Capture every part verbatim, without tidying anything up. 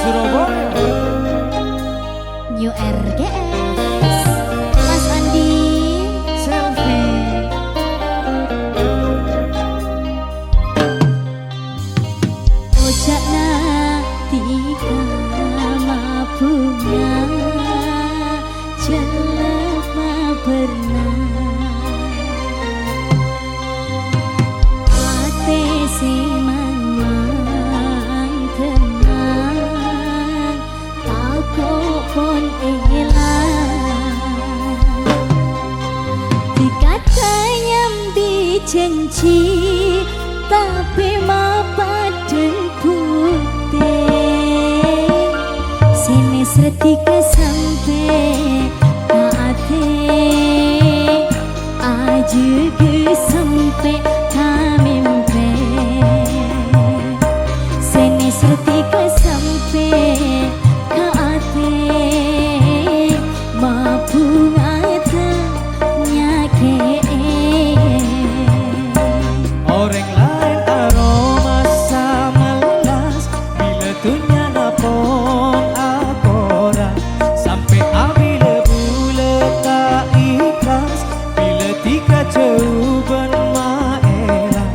Surabaya. New R G S. Mas Andi. Selfie. Oja'na dhika mabunga, jellep mabernang. Atè sè mang-mang tennang, tako' pon èlang. Dhika ta' nyambi janji, tapè mapadhâng bhuktè. Sè nèser dhika sampè' ka atè, ajâgâ sampè' ka mèmpè. Sè nèser dhika sampè' ka atè, mabunga ta' nyakè'è. Orèng laèn aroma samellas, bilâ dhunnyana pon akoras, sampè' abâlâ bulâ ta' ikhlas, bilâ dhika jhâu bân maèlang.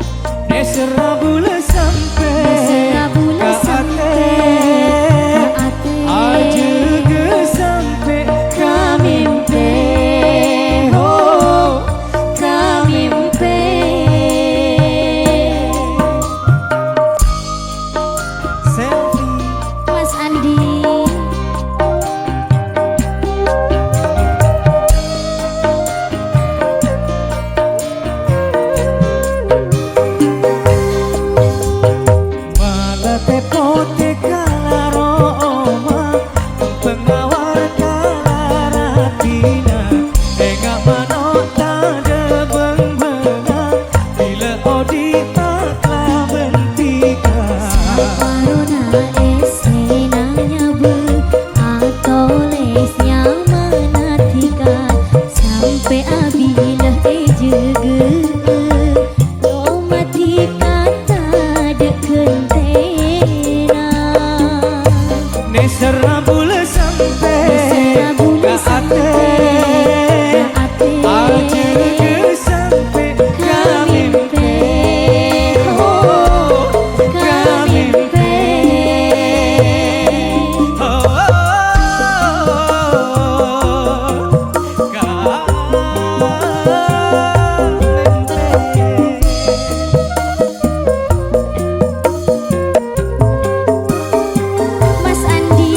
Nèserra bulâ sampè' Nèserra bulâ ka sampè' atè, ka atè, ajâgâ sampè' ka mèmpè, ho, ka mèmpè. Selfie. Mas Andi. Malatè potè kalaro oma, bengawar kalarabina, enga' mano' tadâ' beng-bengnga, bilâ odi' ta' kalabân dhika. Saparona èssèna nyabâ, atolès nyamana dhika, sampè' abâlâ èjâgâ. Coma dhika tadâ' ghântèna. Nèserra bulâ sampè' Nèserra bulâ ka atè, sampè' ka atè. Ajâgâ sampè' ka mèmpè, oh, ka mèmpè. Oh, oh, oh, oh. Mas Andi.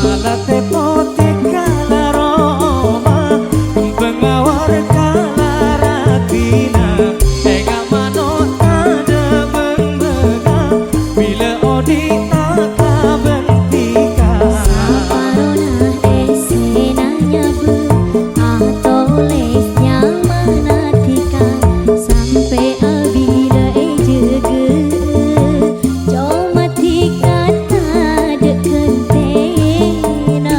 Malatè potè kalaro oma, bengawar kalarabina, enga' mano' tadâ' beng-bengnga. Bilâ odi' ta' kalabân dhika. Saparona èssèna nyabâ, atolès nyamana dhika, sampè' abâlâ èjâgâ. Coma dhika tadâ' ghântèna.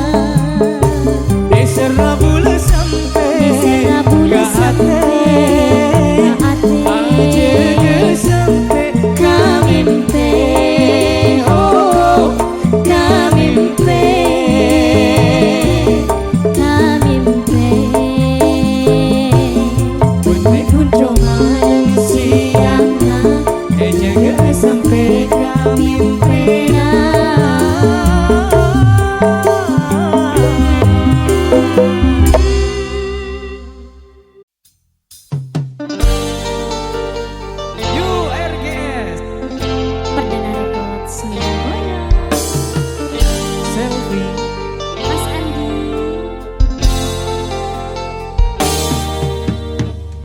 Nèserra bulâ sampè' Nèserra bulâ ka atè, sampè' ka atè. Ajâgâ sampè' ka mèmpè, oh, ka mèmpè, ka mèmpè. Bân mè' ghun coma lèng siangnga, èjâgâ sampè' ka mèmpèna. U R G S. Perdana Records, Surabaya. Selfie. Mas Andi.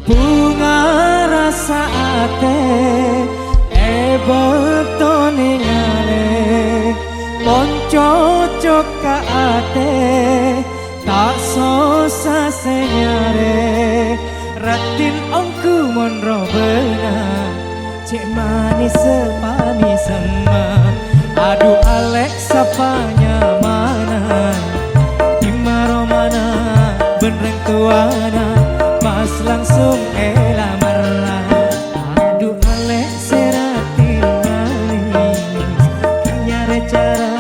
Bhunga rassa atè è bâkto nèngalè, mon cocok ka atè, ta' sossa sè nyarè. Raddhin ongghu mon robâna, cè' manèssa panèssemma. Adhu alè' sapa nyamana, dimma romana bân rèng towana, pas langsung èlamarra. Adhu alè' sè raddhin manès, nyarè cara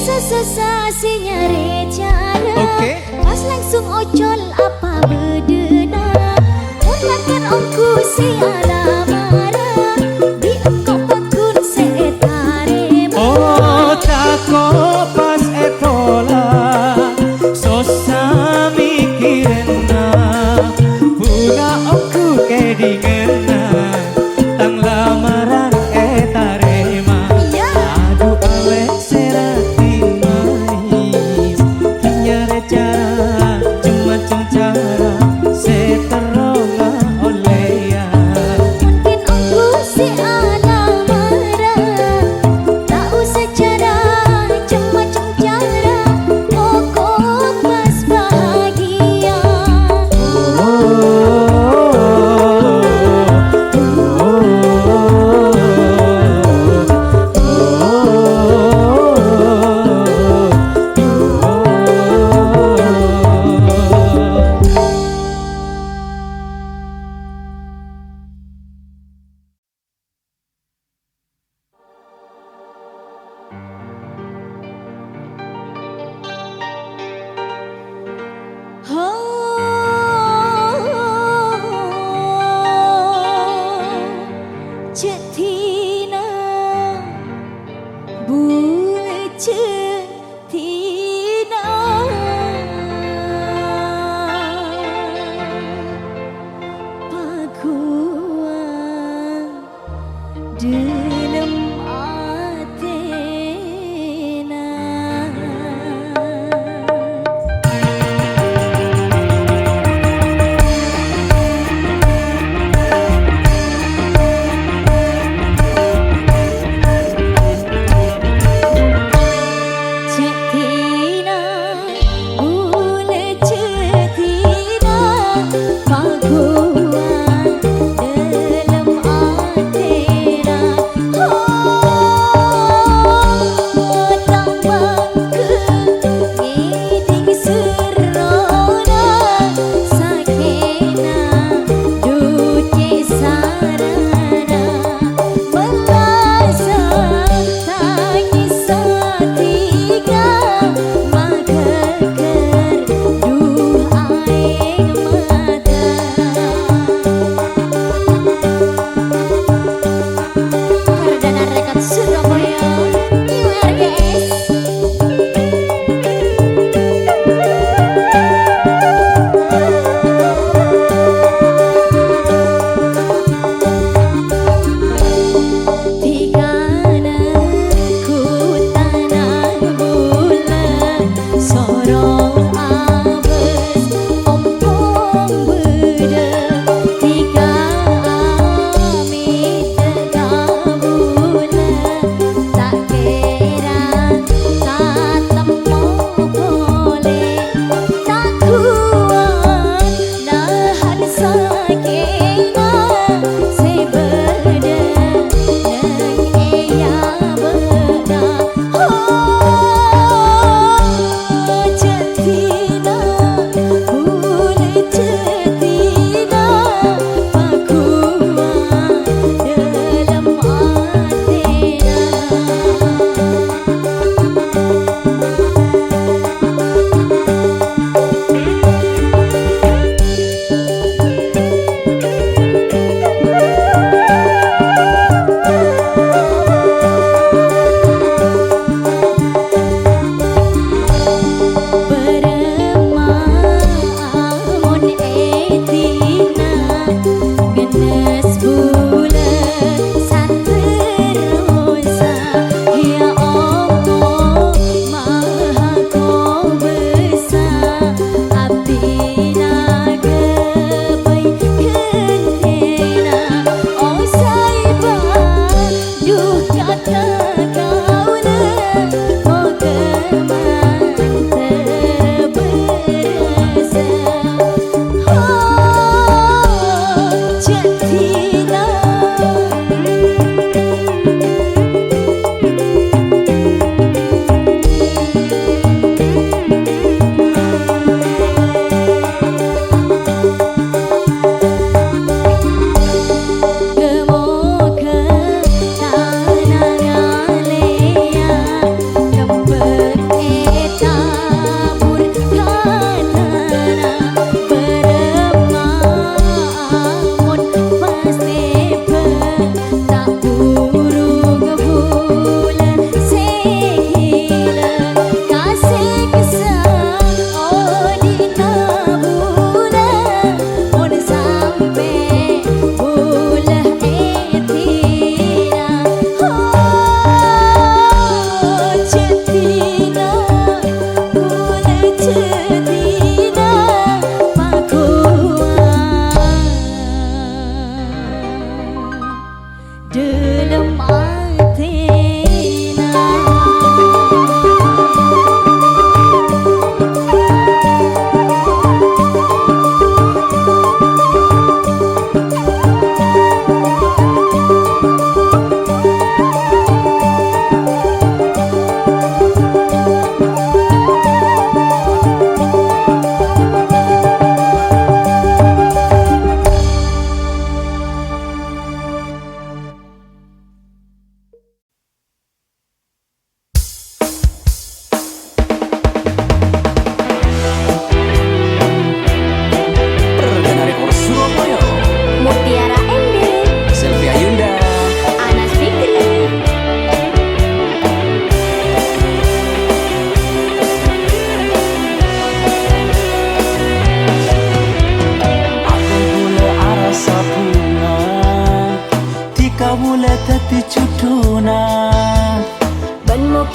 Sassa sè nyarè cara. Oke. Pas langsung ocol apa bâdâna. Mon lakar ongghu sè alamara, bi' engko' paggun sè ètarèma. Oh, tako' pas ètolak, sossa mikkèranna. Bhunga ongghu kèdhinganna, tang lamaran ètarèma. Iyâ. Adu alè' sè ra dimmanis, nyarè cara, cem-macem cara, sè terro ngaollèya. Mungkin ongghu sè alamara, ta' osa cara, cem-macem cara, pokok pas bahagia. Ho, jhâ' dhina, bu-, jhâ' dhina, paguwâng dâlem atèna.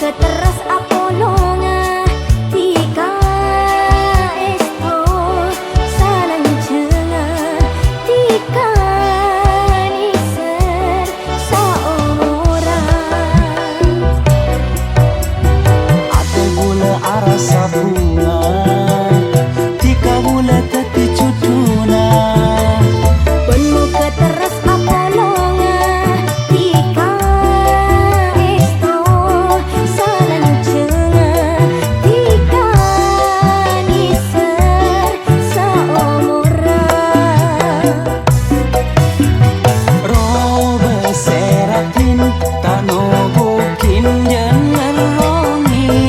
Katerros apolonga dhika èsto salanjhângnga dhika nèser saomoran. Atè bulâ arassa bhunga, dhika bulâ dhâddhi jhudhuna. Bân moghâ terros apolonga dhika èsto salanjhângnga dhika nèser saomoran. Roba sè raddhin ta' noboghin jhân ngerrongin.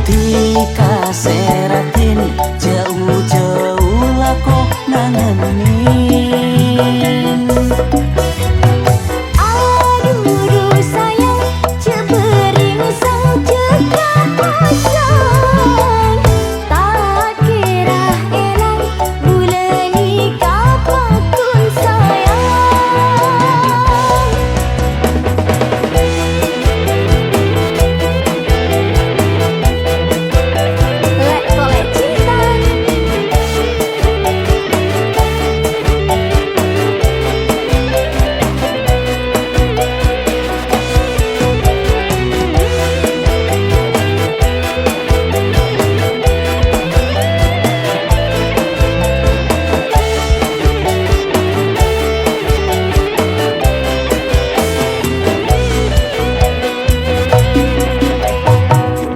Dhika sè raddhin jhâ'-ojhâ' lako nangenin. Adhu, dhu, sayang, jhâ' bâreng sang jhâ' kaposang. Ta' kèra èlang bulâ nèka paggun sayang. Lè'-kolè' cèta.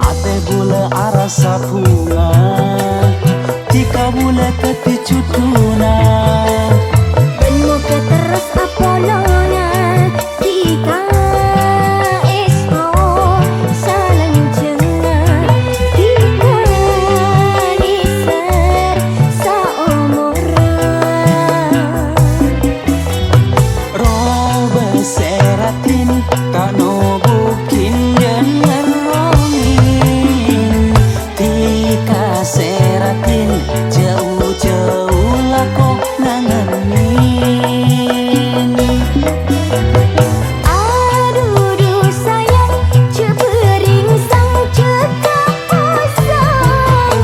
Atè bulâ arassa bhunga, dhika bulâ dhâddhi jhudhuna. Bân moghâ terros apolonga dhika èsto salanjhângnga dhika nèser saomoran. Roba sè raddhin ta' noboghin jhân ngerrongin. Dhika sè raddhin jhâ'-ojhâ' lako nangenin. Adhu, dhu, sayang, jhâ' bâreng sang jhâ' kaposang.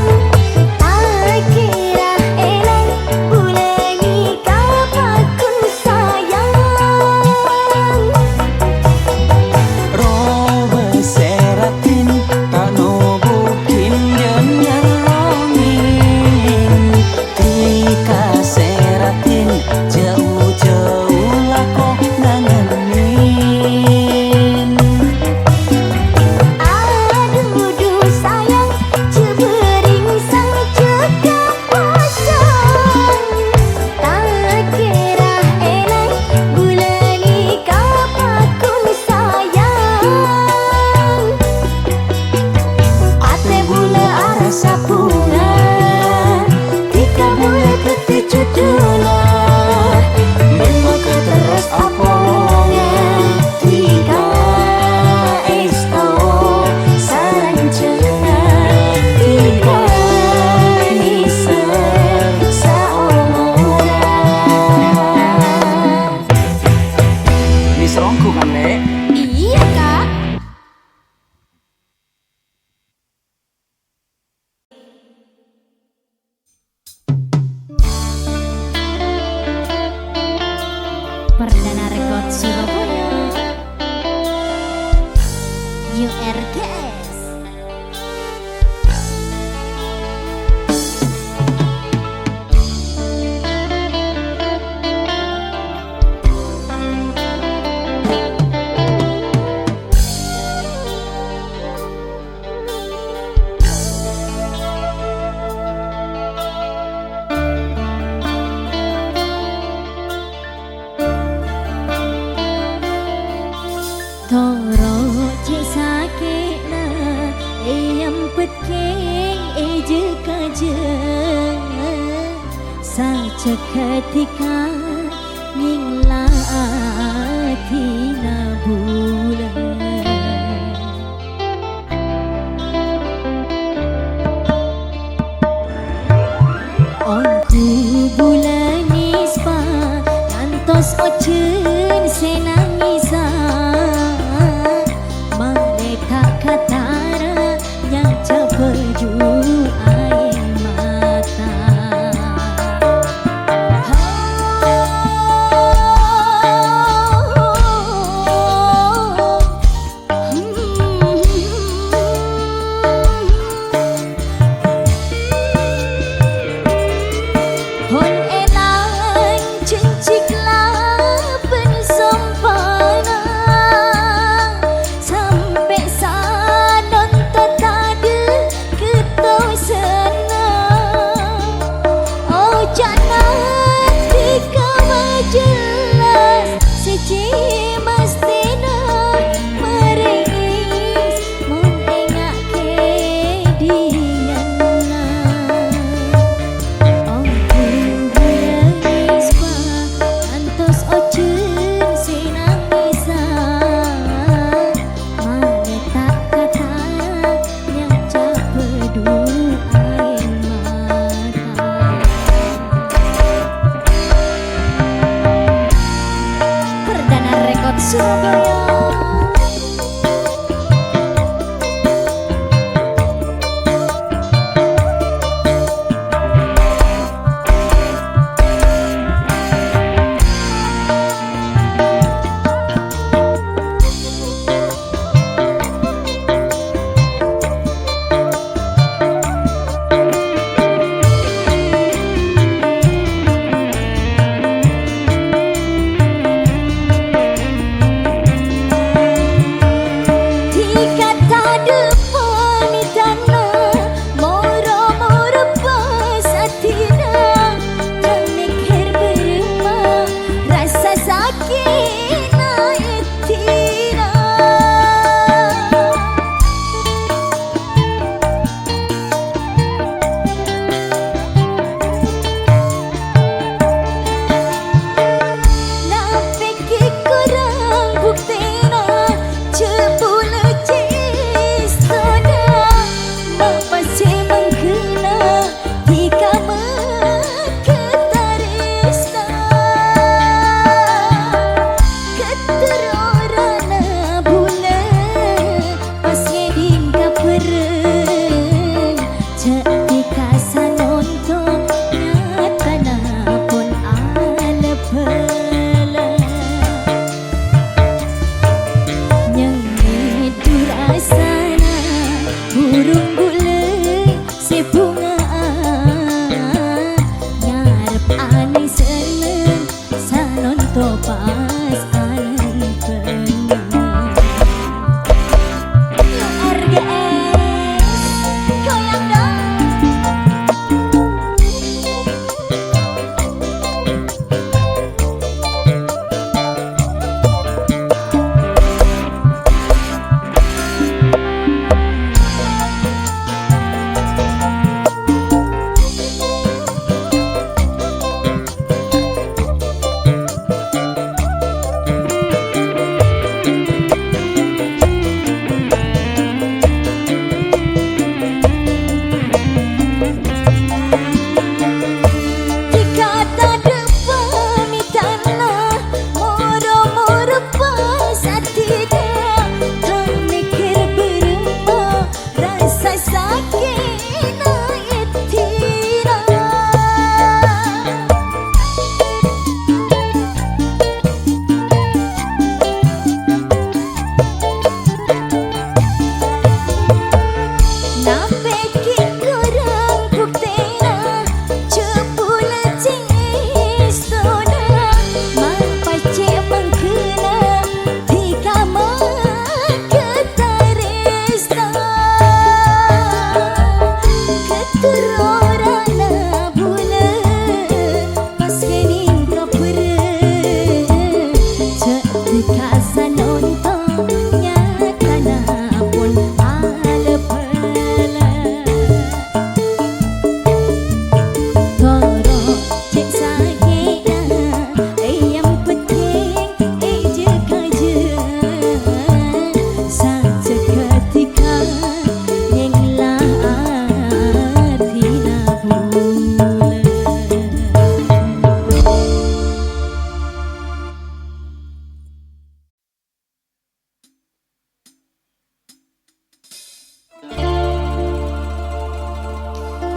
Ta' kèra èlang bulâ nèka paggun sayang. Roba sè raddhin ta' noboghin jhân ngerrongin. Dhika sè raddhin jhâ'-ojhâ' lako nangenin. Adhu, dhu, sayang, jhâ' bâreng sang jhâ' kaposang. Ta' kèra èlang bulâ nèka paggun sayang. Atè bulâ arassa bhunga, dhika bulâ dhâddhi jhudhuna. Bân moghâ terros apolonga dhika èsto salanjhângnga dhika nèser saomoran. Nèser ongghu kan, Lè'? Iyâ, Kak. Perdana Record Surabaya. U R G S. Toro' cè' sakè'na èambetke è jâ-kajâ. Sajâgâ dhika ngèngla adina bulâ. Ongghu bulâ nèspa ngantos ojhân sè nangèsa. Malè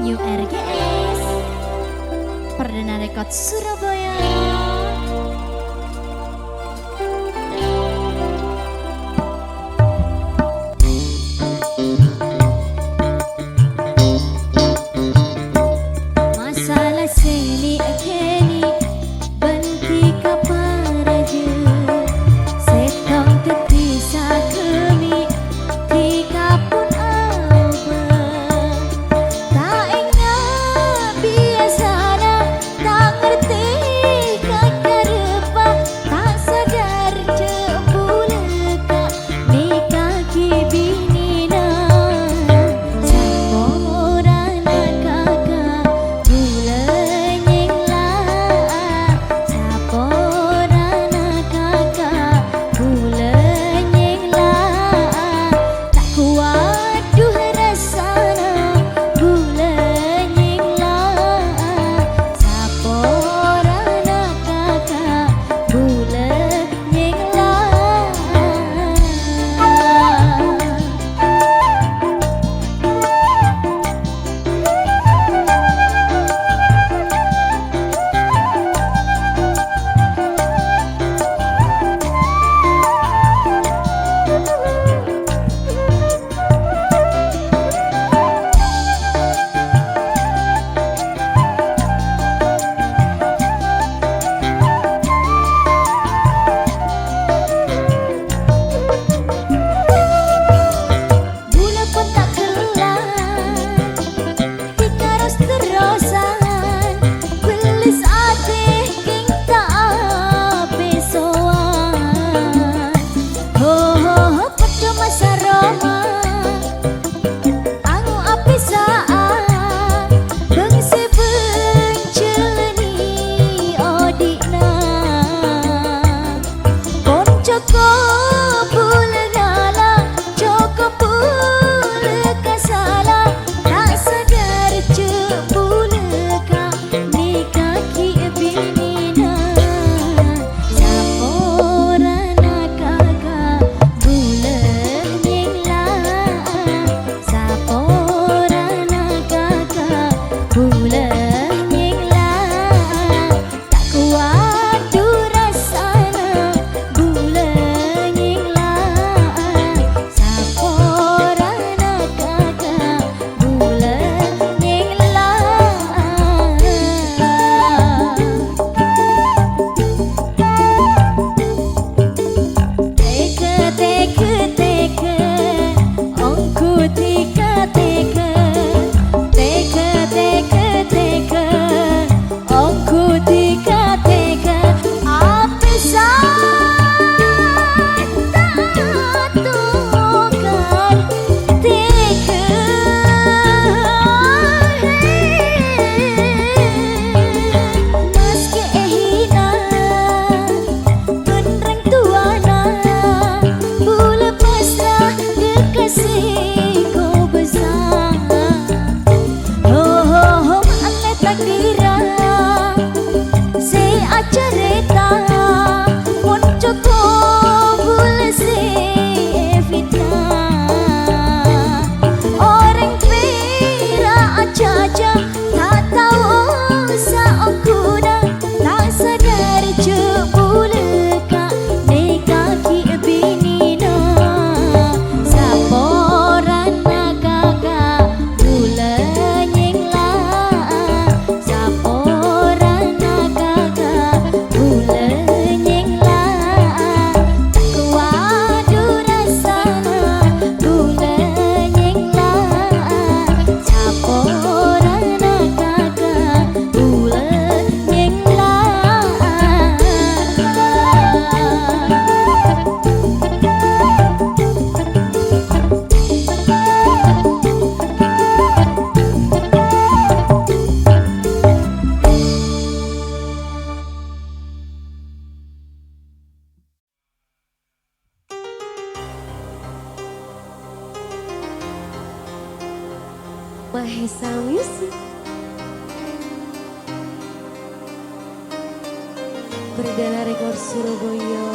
U R G S, Perdana Record Surabaya. Masalah seni keni benti ka paraja, settong tetti sakami di kapun abang. Ta' enga' biyasana, ta' ngartè ka kareppa, ta' sadar jhâ' bulâ ka nèka ghi' binèna. Saporana kaka bulâ nyèngla'a, saporana kaka bulâ nyèngla'a. Ta' kowat dhu rassana bulâ nyèngla'a, saporana kaka bulâ nyèngla'a. Bulâ pon ta' ghellâ', tika ros-terrosan, bellis atè kèng ta' apèsowan. Ho, ho, ho, padâ masa roma, ango' apèsa'a, bâng sè bânjâlâni odi'na. Pon cokop bulâ ngala', cokop bulâ kasala, ta' sadar jhâ' bulâ ka nèka ghi' binèna. Saporana kaka bulâ nyèngla'a, saporana kaka bulâ nyèngla'a. Ta' kowat dhu rassana bulâ nyèngla'a, saporana kaka bulâ nyèngla'a. Tèghâ, tèghâ, tèghâ, ongghu tika tèghâ. Tèghâ, tèghâ, tèghâ, ongghu tika tèghâ. Apèsan ta' tokar tèghâ. Maskè èhina bân rèng towana, bulâ pasra dâ' ka sè kobâsa. Ho, ho, ho, ma'lè takdirra sè acarèta, mon cokop bulâ sè èfitna. Orèng pèra' acaca, ta' tao saongghuna, ta' sadar jhâ' bulâ ka nèka ghi' binèna. Saporana kaka bulâ nyèngla'a, saporana kaka bulâ nyèngla'a. Ta' kowat dhu rassana bulâ nyèngla'a, saporana kaka bulâ nyèngla'a. Mahesa Music. Perdana Record Surabaya.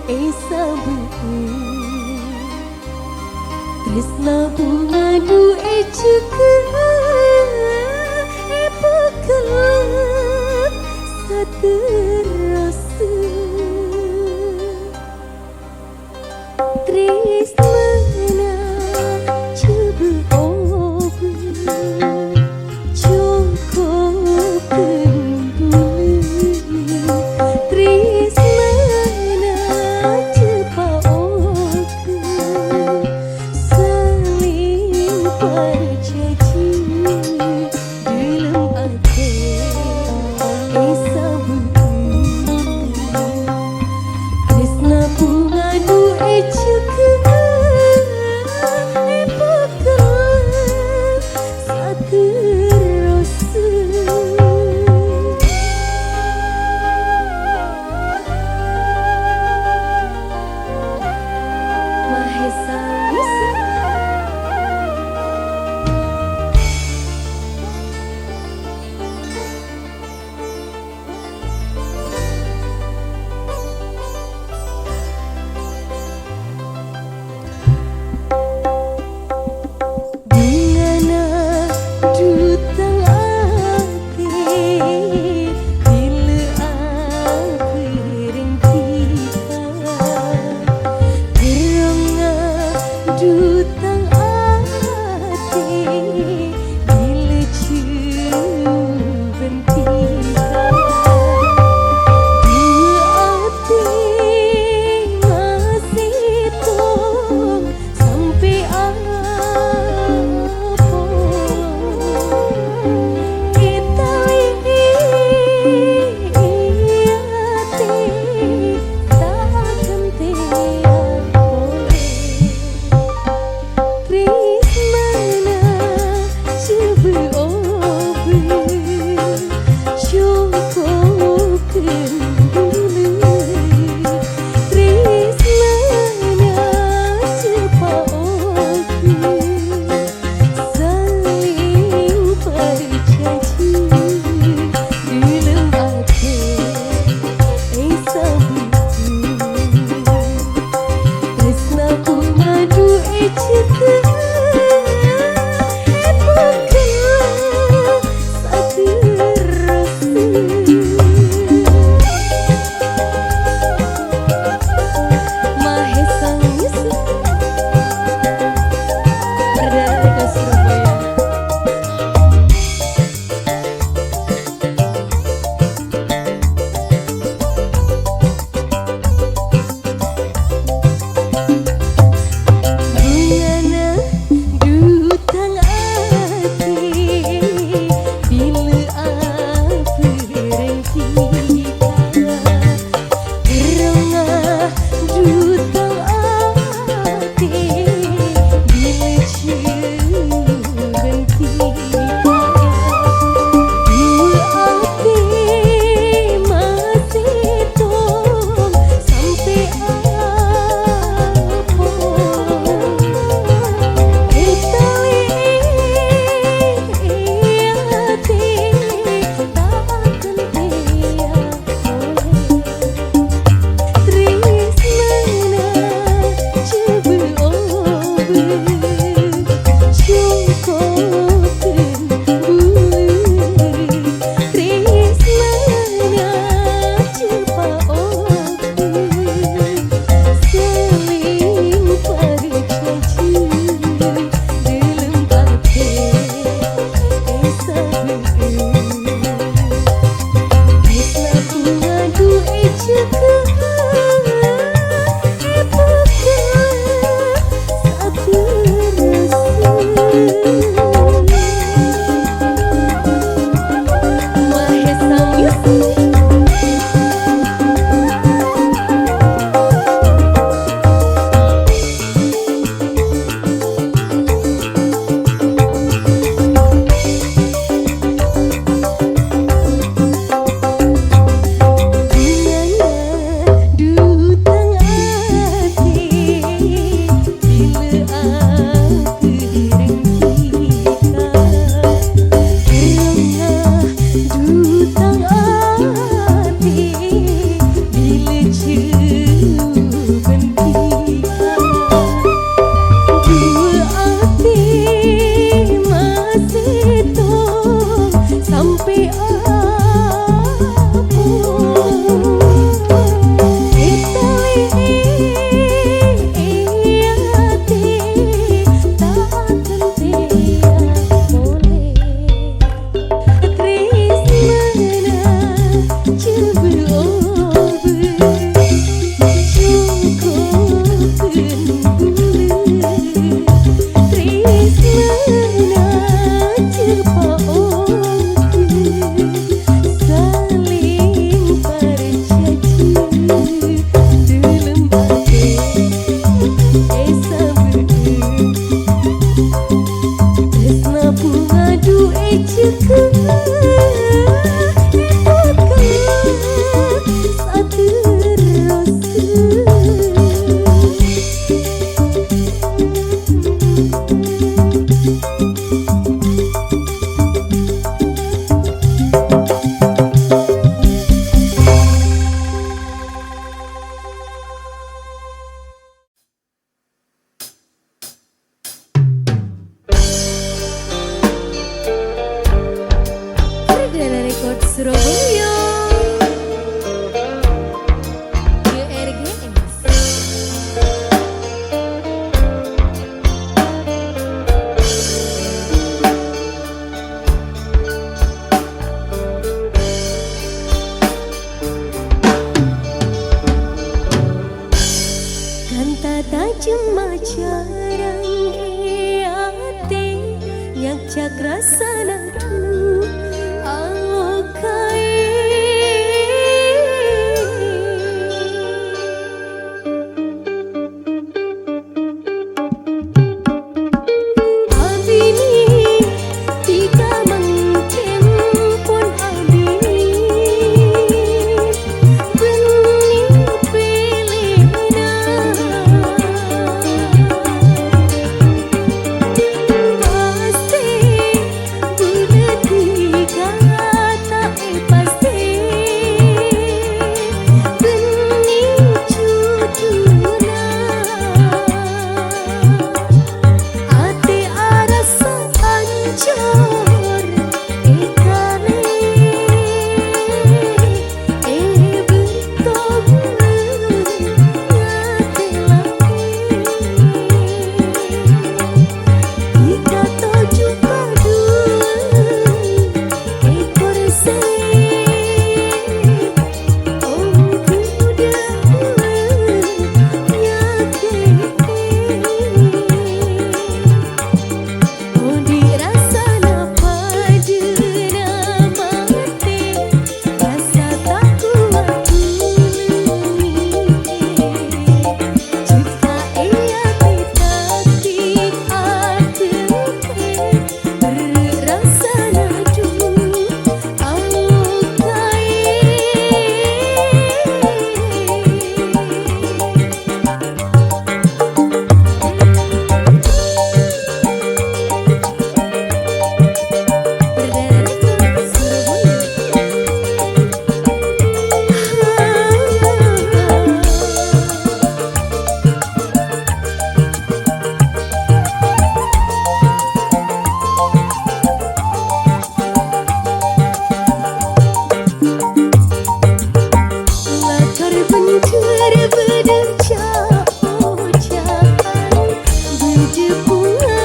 èsabbu'â. Trèsna bhungana èjâgâ'â, èpèkkèl saterrossa. Trèsnana jhâ' bâ-obâ, cokop ghândhulâ. Trèsnana jhâ' pa-oghâ, salèng parcajhi. Dâlem atè èsabbu'â, trèsna bhungana èjâgâ'â, èpèkkèl saterrossa. Mahesa Music. Bhungana dhutang atè, bilâ abhâreng dhika. Ghârrângngâ dhutang atè, bilâ jhâ' bân dhika. Dua atè masèttong sampè' apola. Ètawi atè ta' ghântèyan polè. Trèsnana jhâ' bâ-obâ, cokop ghândhulâ. Trèsnana jhâ' pa-oghâ, salèng parcajhi. Dâlem atè èsabbu'â, trèsna bhungana èjâgâ'â, èpèkkèl saterrossa. Mahesa Music. Berdarah ka Surabaya. Bhungana Tatajem ajarang è atè, nyakjak rassana du aloka'è. Abinè dhika mangkèn pon abinè, bânnè pèlèna. Pastè bulâ dhika ta' èpastè, bânnè juduna. Atè arassa ancor è kalè, è bâkto bulâ nyatè lahèr. Dhika toju' padulâ è korsè, ongghu dhâ' bulâ nyakè'è. Odi' rassana padâna matè, rassa ta' kowat bulâ mèkkè. Jhâ' ka è atè dhâddhi adâtè, berrâ' rassana du aloka'è. Lakar bhendher bâdâ ca'-oca'an, bâdâ ponga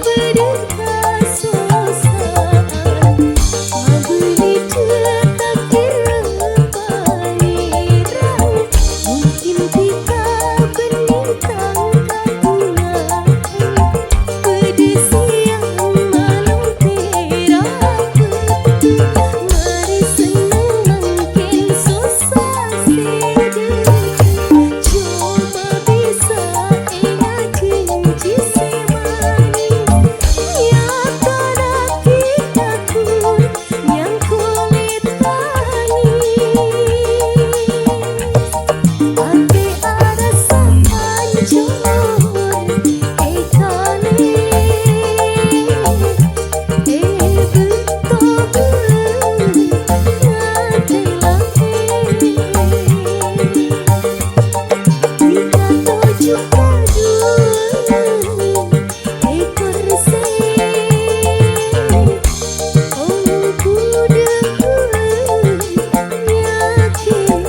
bâdâ kasossa'an. Abâli dhâ' takdir Pangèran, mungkin dhika bânnè tang kagungan. Bâdâ sèyang malem pèra' bâkto, marè senneng mangkèn sossa sè dhâddhi. Coma bisa ènga' jhânjhi sè manès, nyatana dhika ghun nyangkol è tangès. Atè arassa ancor è kalè, è bâkto bulâ nyatè lahèr. Dhika toju' padulâ è korsè, ongghu dhâ' bulâ nyakè'è.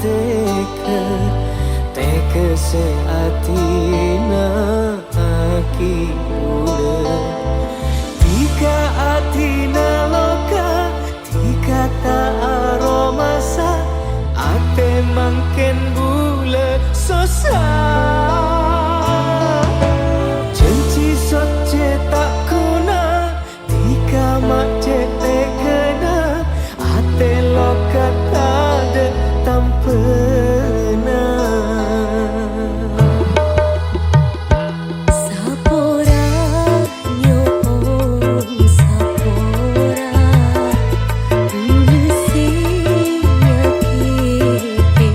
Tèka, tèka sè adhina'aghi bulâ. Dhika adhina loka, dhika ta' aromasa, atè mangkèn bulâ sossa. Janji soccè ta' ghuna, dhika ma' cè' tèghâna, atè loka tadâ' tambhâna. Sapora nyo'on sapora, sè nyakètè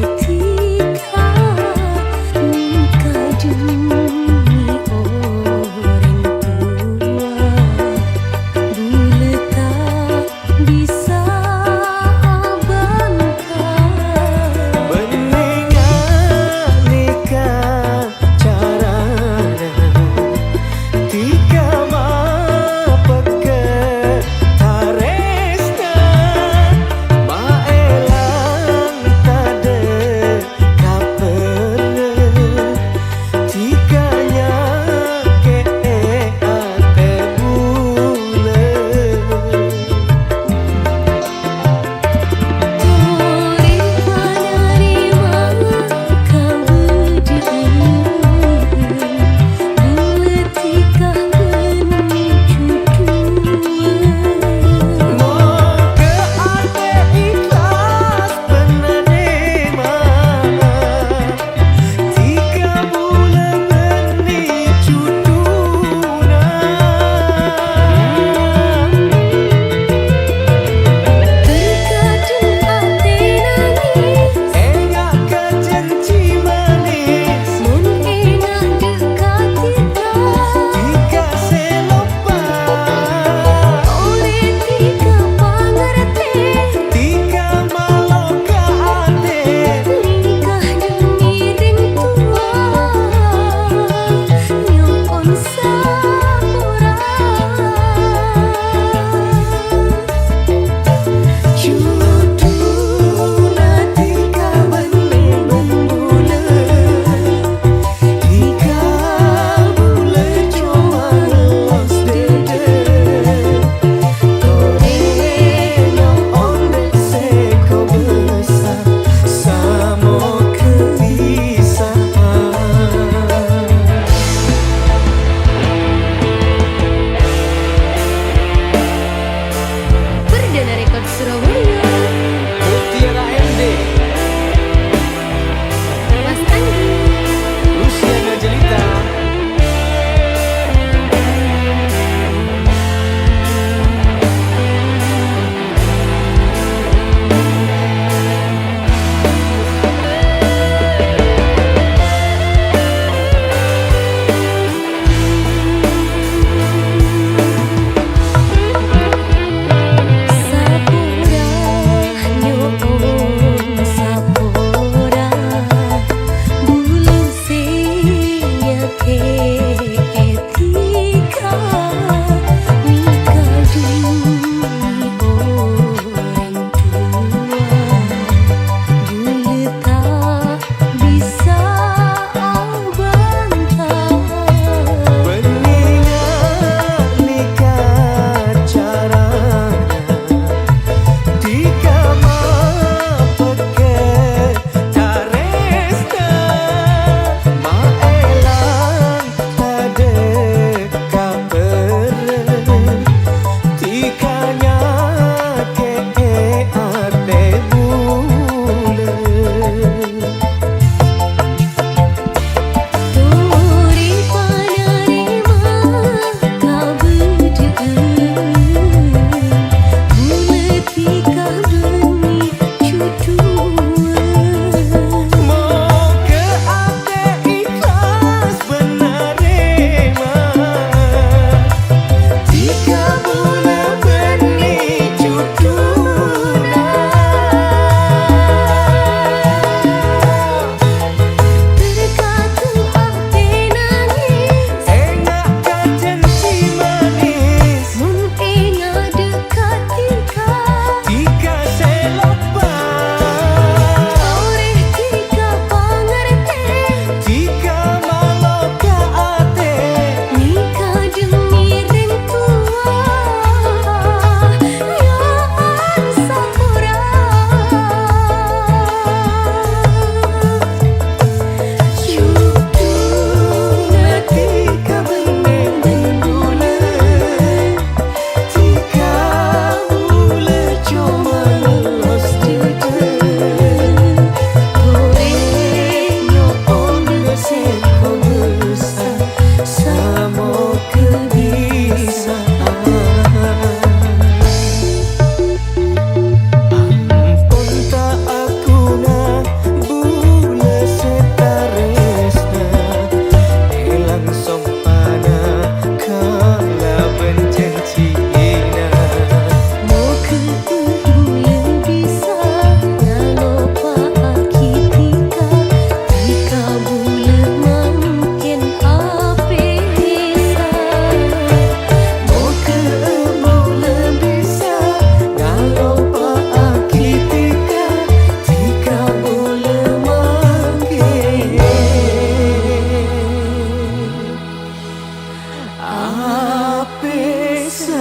Apesan.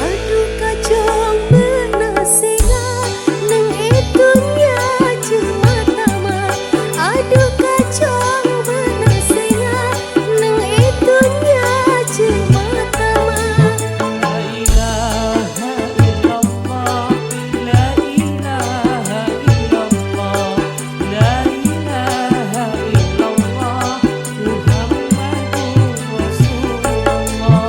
Adu kacong bâ'na sènga' neng è dhunnya jhâ' matama. Adu kacong bâ'na sènga' neng è dhunnya jhâ' matama. La ilaha illallah, la ilaha illallah, la ilaha illallah, Muhammadur Rasulullah.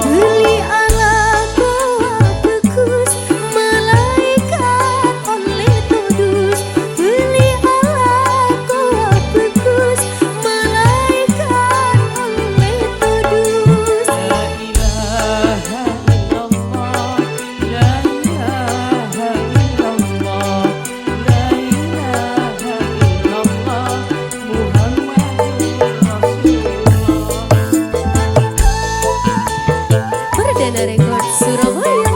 Bâli alakowa bhâghus, malaèkat ollè todus. Bâli alakowa bhâghus, malaèkat ollè todus. La ilaha illallah, la ilaha illallah, la ilaha illallah, Muhammadur Rasulullah. Perdana Record Surabaya.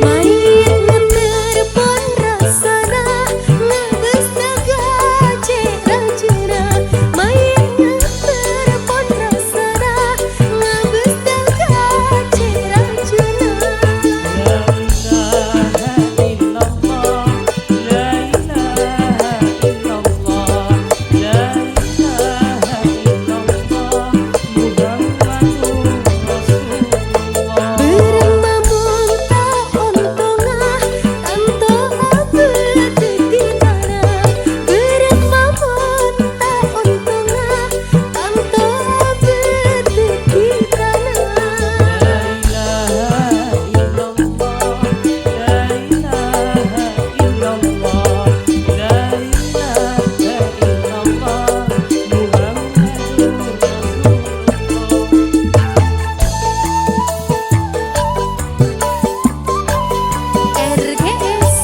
Maèt ngetter pon rassana, ngabâs daga cè' rajâna. Maèt ngetter pon rassana, ngabâs daga cè' rajâna. La ilaha illallah, la ilaha illallah, la ilaha illallah, Muhammadur Rasulullah. Bârâmma mon ta' ontongnga, tanto abâ' dhâddhi tana. Bârâmma mon ta' ontongnga, tanto abâ' dhâddhi tana. La ilaha illallah, la ilaha illallah, la ilaha illallah, Muhammadur Rasulullah. R G S.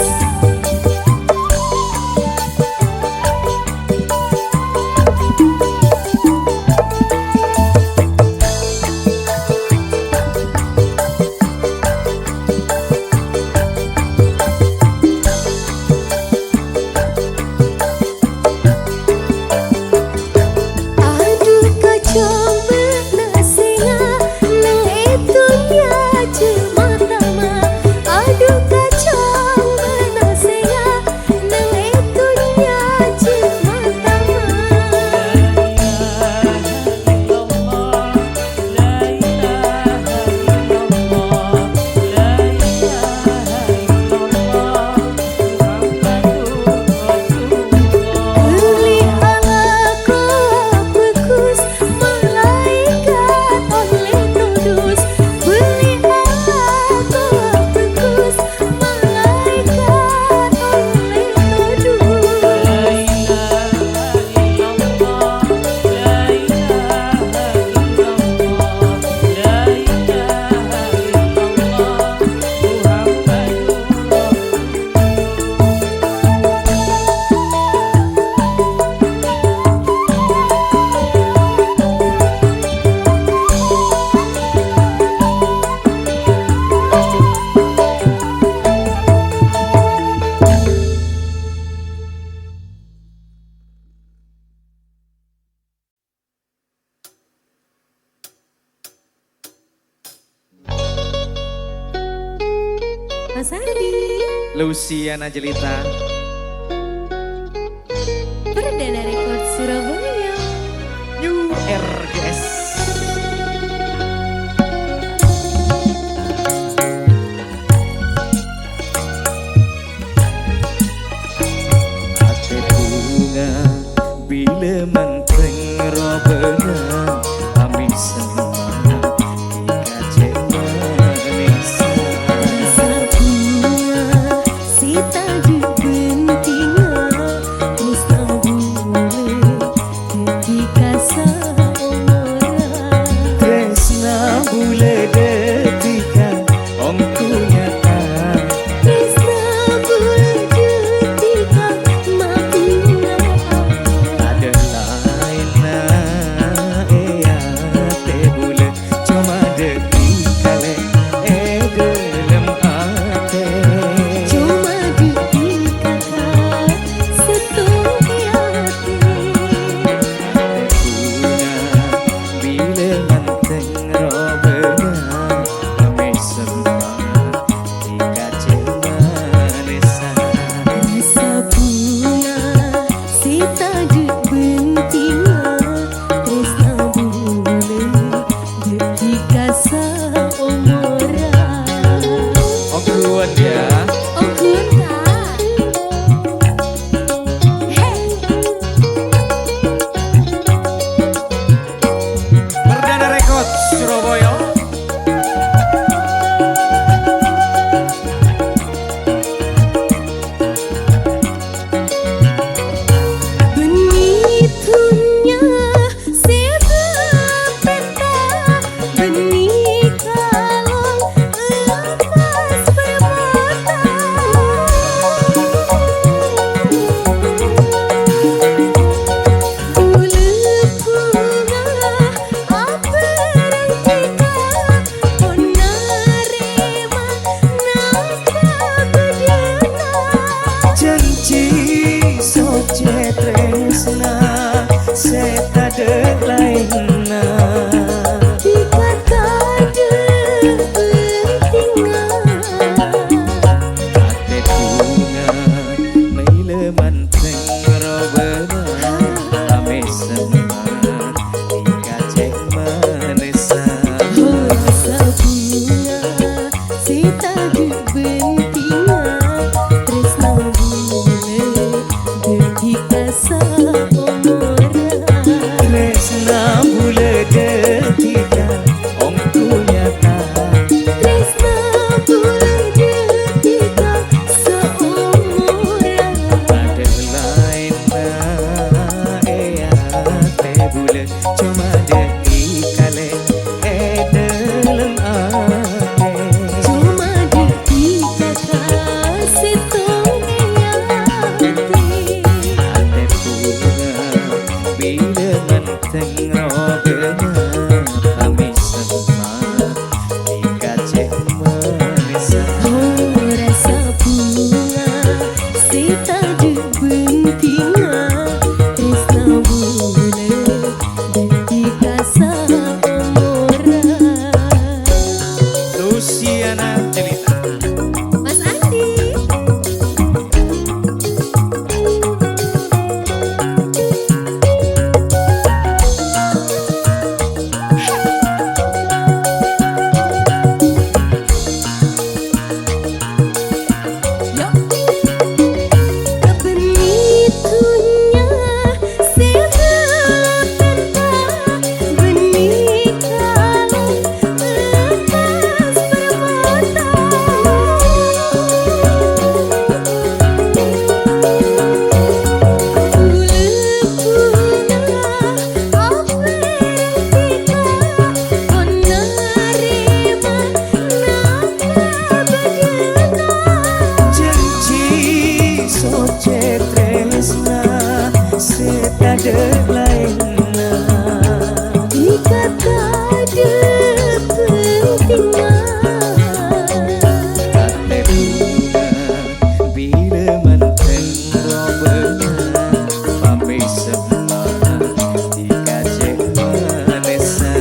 Adu kacong bâ'na sènga' neng è dhunnya jhâ' matama. Adu kacong bâ'na sènga' neng è dhunnya jhâ' matama. Bâli alakowa bhâghus, malaèkat ollè todus. Bâli alakowa bhâghus, malaèkat ollè todus. La ilaha illallah, la ilaha illallah, la ilaha illallah, Muhammadur Rasulullah. Mas Adi. Luciana Jelita. Perdana Record Surabaya. New R G S. Atè bhunga bilâ manteng roba Bânnè kalong lepas permata. Bulâ bhunga aberrâ' dhika, pon narèma napa bâdâna. Janji socè trèsna sè tadâ' laènna. Dhika tadâ' bhuntengnga. Atè bhunga maèla mantèng robâna, amè semma dhika cè' manessa. Rassa bhunga sè tadâ' bhuntengnga, trèsna bulâ dhâddhi ka saomoran. Trèsna bulâ dhâddhi ka ongghu nyata. Trèsna bulâ dhâddhi ka saomoran. Tadâ' laènna è atè bulâ, coma dhâddhi kalè è dâlem atè. Coma dhâddhi kakak sèttong è atè. Atè bhunga bilâ mantèng robâna, amè semma dhika cè' manessa. Oh, rassa bhunga sè tadâ' bhuntengnga, trèsna bulâ dhâddhi ka saomoran. Luciana Celita. Mas Andi. Yo. Bânnè dhunnya sè bâkal bânnè kalong lepas permata. Bulâ bhunga aberrâ' dhika, pon narèma napa bâdâna. Janji socè trèsna sè tadâ' laènna. Dhika tadâ' bhuntengnga. Atè bhunga bilâ mantèng robâna, pamèsem dhika cè' manessa.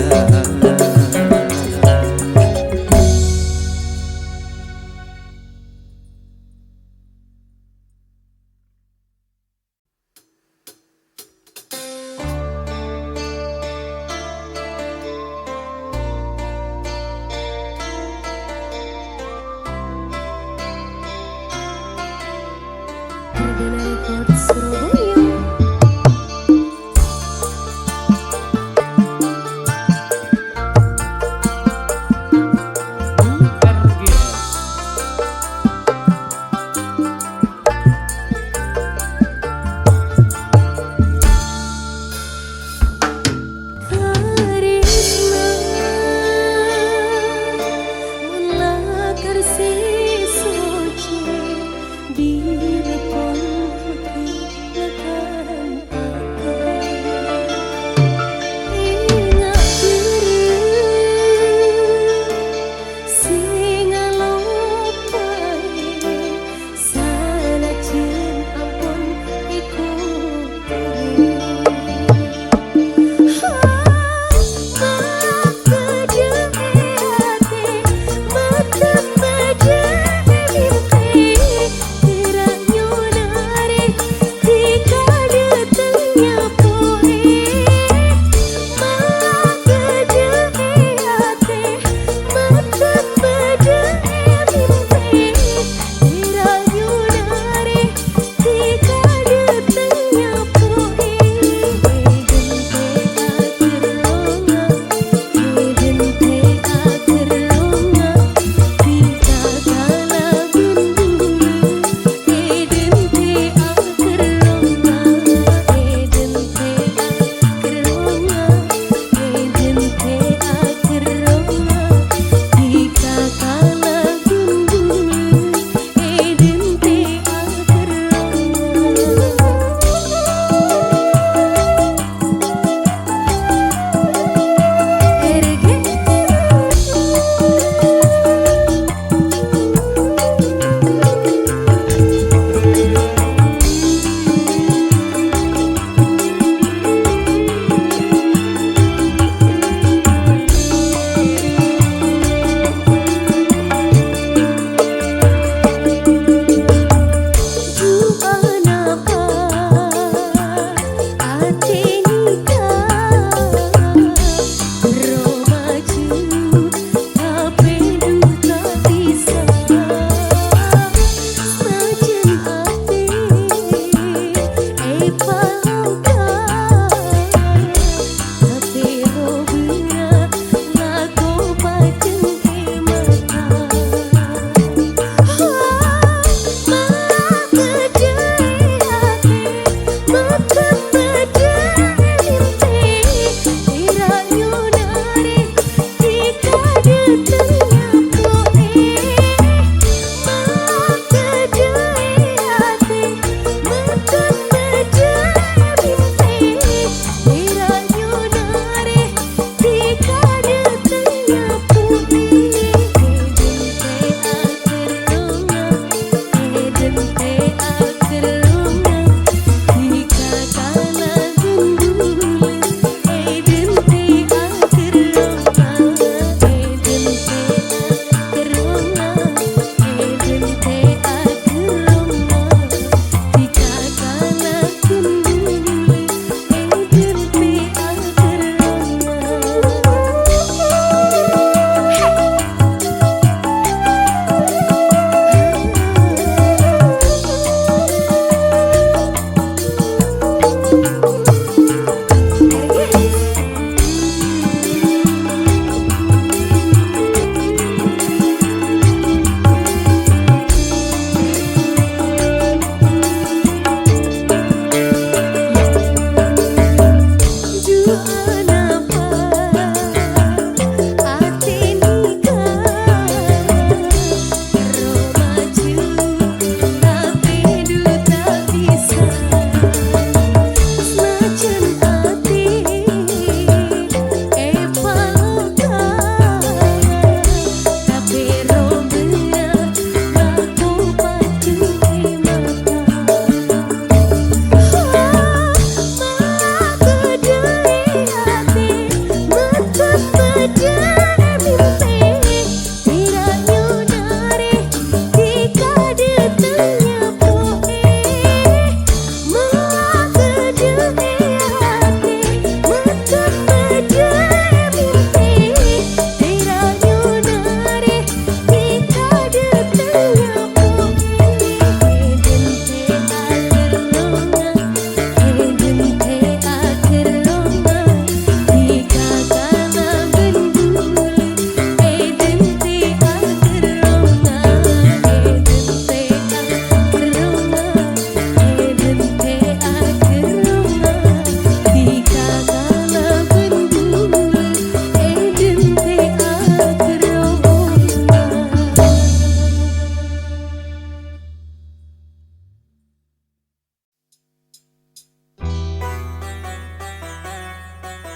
Perdana Record Surabaya. Tarèsna mon lakar sè socè, bilâ pon putè.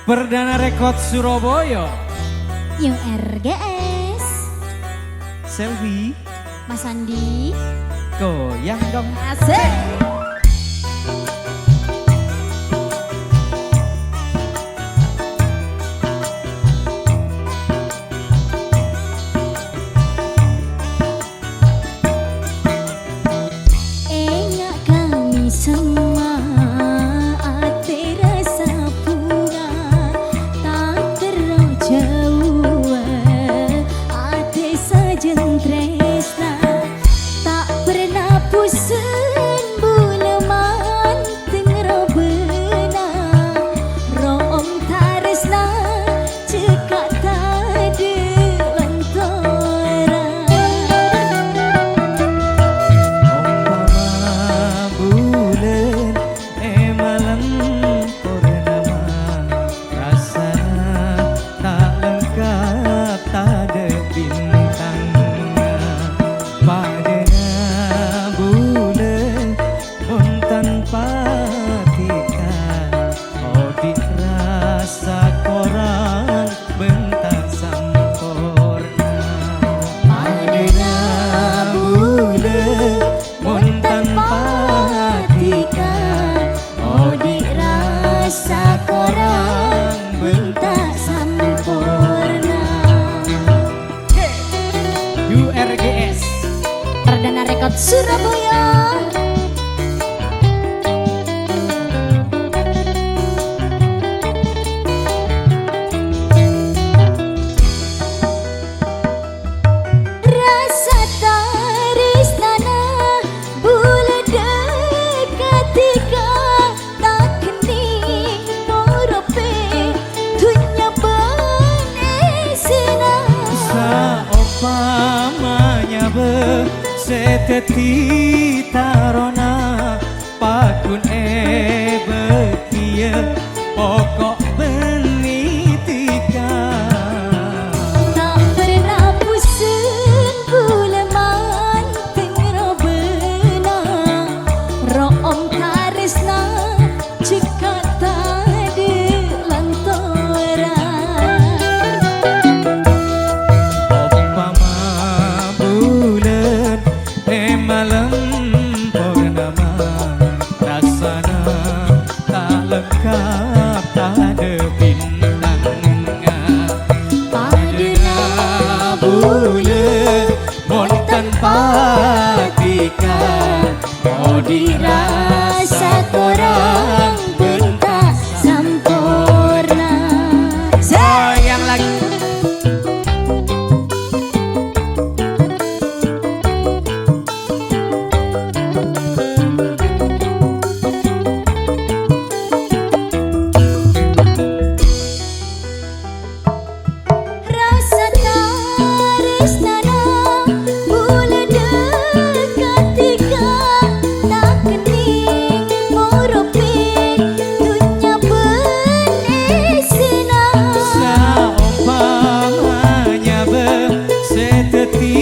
Perdana Record Surabaya. New R G S. Selfie. Mas Andi. Goyang dong. Asik. Enga' kami semma, atè rasa bunga, ta' terro jauwa, atè sajân tresna, ta' perna bosen bulâ manteng robâna, ro'om taresna, cekka' tadâ' lantoran. Ompama bulân è malem purnama, rassana ta' lengkap tadâ' bintang. Padâna bulân mon tanpa tika, odi' rassa korang bân ta' samporna. Padâna bulân mon tanpa tika, odi' rassa korang bân ta' samporna. Oke. U R G S. Perdana Record Surabaya. Rassa taresnana bulâ dâ' katika, ta' kennèng morobhi dhunnya bân èssèna. Saompama nyabâ sè dhâddhi tarona, paghun èbâghiyâ poko' bânnè tika. Ta' perna bosen bulâ manteng robâna, ro'om taresna cekka' tadâ' lantoran. Ompama bulân è malem purnama, rassana ta' lengkap tadâ' bintang. Padâna bulân mon tanpa tika, odi' rassa korang bân ta' samporna. Sayang lagi. Rassa taresnana bulâ dâ' katika, ta' kennèng morobhi dhunnya bân èssèna. Saompama nyabâ sè dhâddhi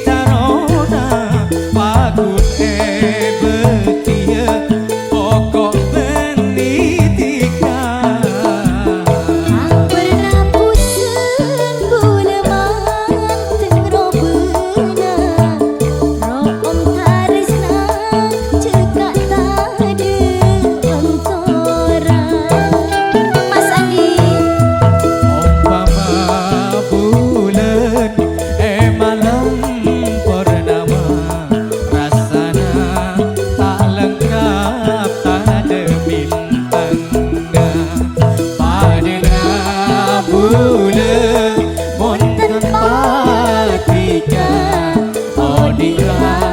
tarona, paghun èbâghiyâ poko' bânnè tika. Ampèrna bosen bulâ manteng robâna, ro'om taresna cekka' tadâ' lantoran. Mas Andi. Ompama bulân è malem purnama, rassana ta' lengkap tadâ' bintang. Padâna bulân mon tanpa tika, odi' ra-